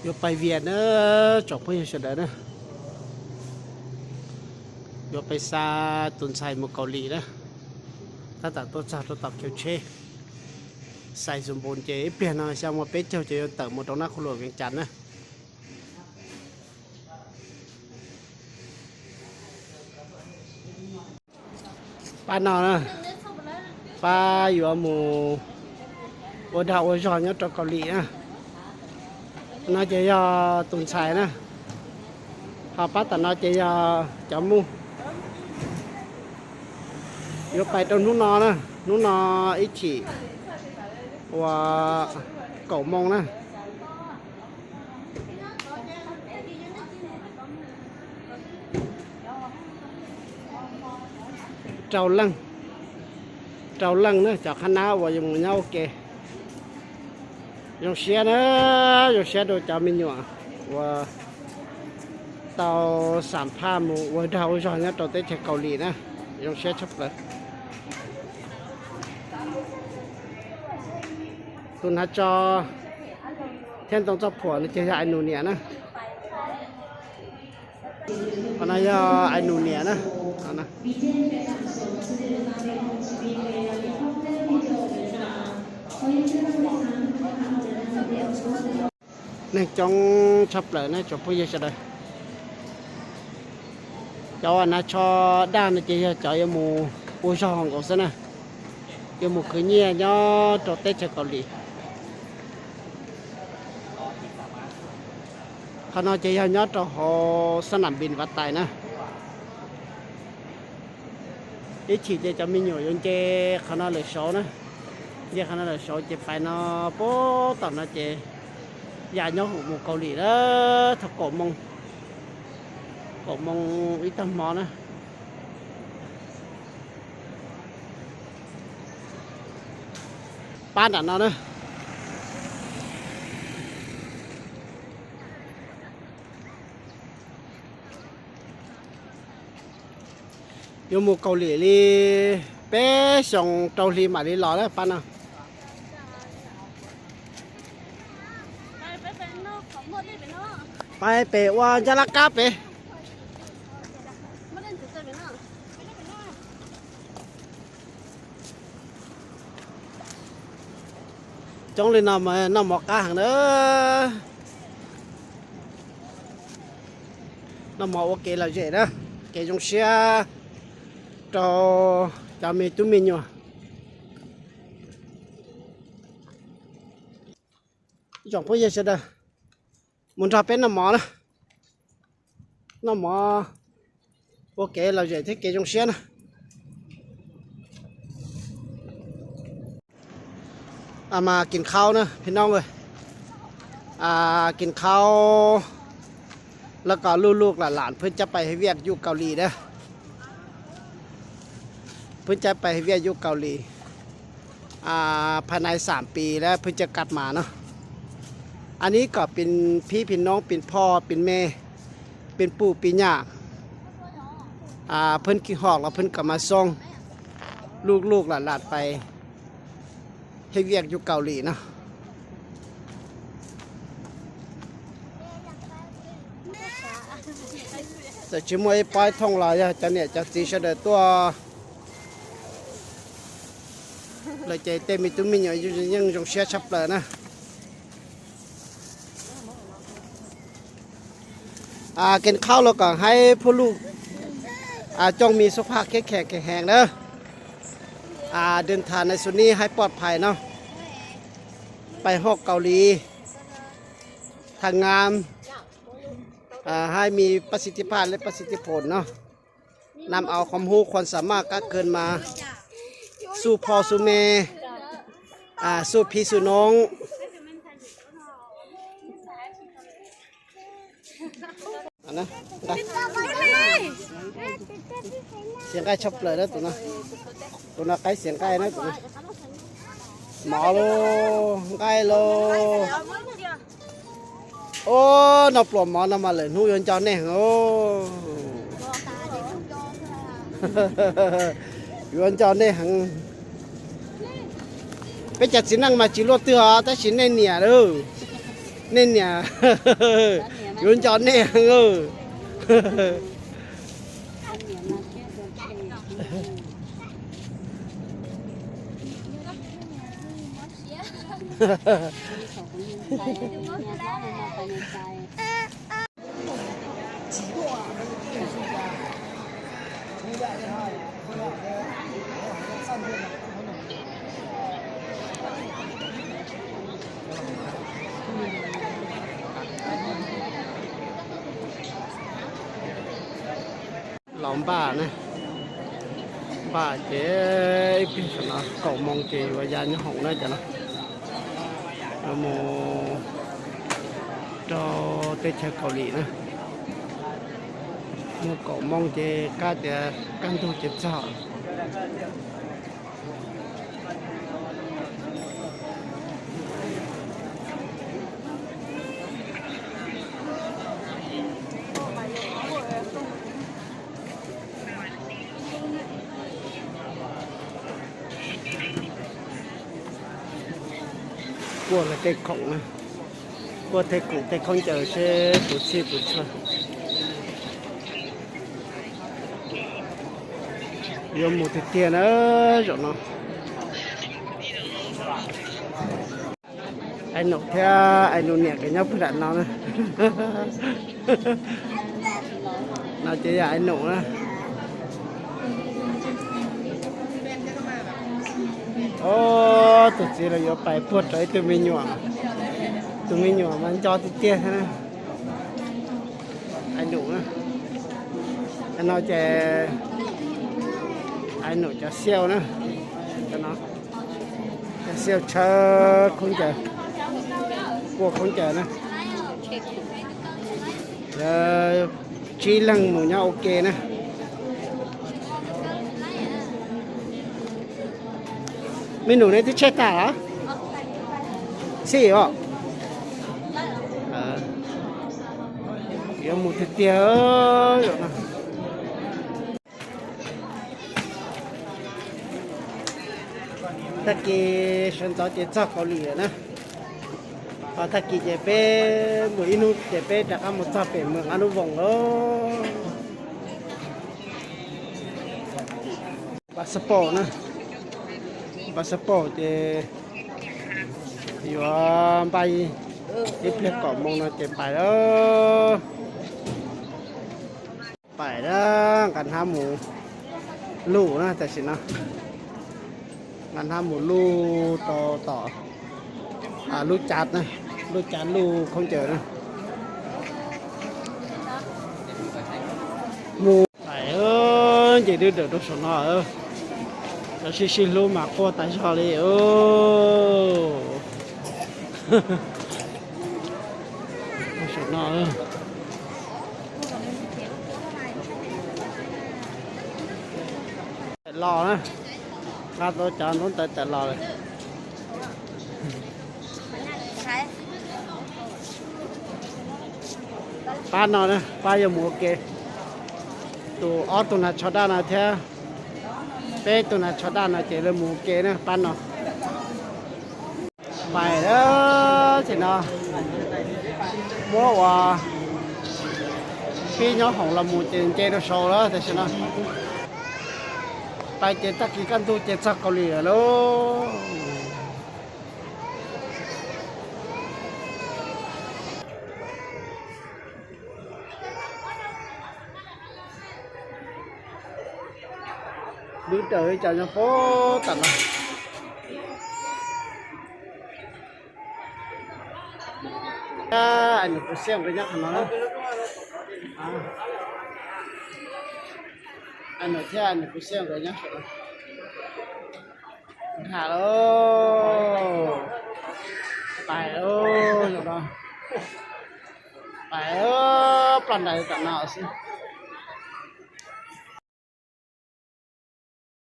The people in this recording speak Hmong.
Yuav pais Vias na, tsoom phooj ywg sawv daws na. Yuav pais xa tus ntxhais mus Kaus Lim na. Tab tom tuaj txog rau tom kev tsheb, xais xus npus ces ib pliag no xya mus peb caug ces yuav tawm mus rau Naj Qhua Luam Vias Cas na. Pab no na, pab yuav mus ua dag ua zog nyob rau Kaus Lim na. No ces yog tus ntxhais na, ho pab tom no ces yog cov muj. Yuav pais rau hnub no na, hnub no ib chim uas kaum moo na. Rau leej, rau leej na cov qhab nab uas yuav mus nyob ua ke. Zoo siab na, zoo siab rau cov me nyuam uas tau xam phaj mus ua dag ua zog nyob rau teb chaws Kaus Lim na. Zoo siab tshaj plaws. Tus hnav tso thiab ntoo txoj phuam no ces yog Ais Nus niam na. Qhov no yog Ais Nus niam na. Neeg coob tshaj plaws na tsoom phooj ywg sawv daws. Cov uas hnav tsho daj no ces yog cov yuav mus ua zog nkaus xwb na, yuav mus khwv nyiaj nyob rau teb chaws Kaus Lim. Qhov no ces yog nyob rau hauv xab nam npis Vav Tais na. Ib chim ces cov me nyuam yuav nce qhov no lawm saud na, nce qhov no lawm saud ces pais no puag tom no ces yam nyob hauv mus Kaus Lim na, thaum kaum moo, kaum moo ib tag hmo na. Pab nram no na. Yuav mus Kaus Lim li peb xyoos rau hli mam li los na pab no. Pais pem ua ncaj laj kab pem. Coob li no mas noj mov qab heev na. Noj mov ua kev lom zem na, kev zoo siab rau cov me tub me nyuam. Tsoom phooj ywg sawv daws, mus nrog peb noj mov na. Noj mov ua kev lom zem thiab kev zoo siab na. Mas kis khaub na phim nooj, kis khaub lawv kom luj luj lam lam phwb cab pais hais viaj yuj Kaus Lim na. Phwb cab pais hais viaj yuj Kaus Lim, phaj nais xam pis lawm phwb cab kas mas no. Anv kom pis phib pis noob pis phoj pis me, pis puj pis nyam, phwb kis hom los phwb kom mas xoo, luj luj lam lam pais hais viaj yuj Kaus Lim no. Txawm tsis muaj ib pob ib thooj los yog cov niam cov txiv sawv daws tuaj lawm ces tej me tub me nyuam yeej zoo siab tshaj plaws na. Kis khaub los kom haib phuj luj, cooj mis xub phaj kheb kheem kheem heev na. เดินทางในช่วงนี้ ให้ปลอดภัยเนาะ ไปฮอดเกาหลี ทำงาน ให้มีประสิทธิภาพและประสิทธิผลเนาะ นำเอาความรู้ความสามารถกลับคืนมา สู้พ่อสู้แม่ สู้พี่สู้น้อง Xiav nqaij tshaj plaws na tus no. Tus no qaib xiav nqaij na tus no. Mov lauj, nqaij lauj. Ub, noj pluas mov no mas lawm hnub yuav nco nej heev. Yuav nco nej heev. Peb cov txiv neej mas tsis luaj twg os, tab sis nej niam lauj. Nej niam yuav nco nej heev. Los npaj na, npaj ces ib pliag saum no kaum moos ces yuav ya nyob hoom na cov no. Yuav mus rau teb chaws Kaus Lim na. Mus kaum moos ces kab tias kaj ntug ces txog. Kuaj lawv tej khoom na, kuaj tej khoom tej khaub ncaws seb puas txhij puas txhua. Yuav mus tiag tiag na zaum no. Ais Num thiab Ais Num niam nkawd nyob puag nram no na. No ces yog Ais Num na. Ob tug txiv los yuav pais puag rau ib tug me nyuam, tus me nyuam mas nco tiag tiag thiab na. Ais Num na, no ces Ais Num cov xiauj na, cov xiauj tshawb khaub ncaws, kuaj khaub ncaws na. Tsib leeg mus nyob ua ke na. Me Num, nej twb tshaib tag los? Xij os. Yuav mus tiag tiag. Tag kis sawv ntxov ces txog Kaus Lim lawm na. Ho tag kis ces peb mus ib hnub ces peb rov qab mus txog pem Moos Ab Nub Voos lawm. Passport na, passport ces yuav npaj ib pliag kaum moos no ces pais lawm. Pais na, nqa hnab mus luj na tam sim no. Nqa hnab mus luj rau tom lub cav, lub cav luj khaub ncaws na. Mus pais, nce dub dawm rau saum no. Cov sib sib hlub mas quaj tas zog li. Saum no tawm los na, nqa tau cov ntaub ntawv tawm los lawm. Pab no na, pab yuav mus ua ke. Tus ob tug nas tsho daj no thiab peb tug nas tsho daj no ces lawv mus ua ke na, pab no. Pais tam sim no muab ua pib nyob hoom los mus ces nce rau saud lawm tam sim no. Pais ces tag kis kaj ntug ces txog Kaus Lim lawm lauj. Dub dawm ib co nyob puag tam no. Ais Num kuv xiab nkawd nyob qhov no. Ais Num thiab Ais Num kuv xiab nkawd nyob qhov no. Nqa lauj, pais lauj, zaum no pais ploj ntais tam no xwb.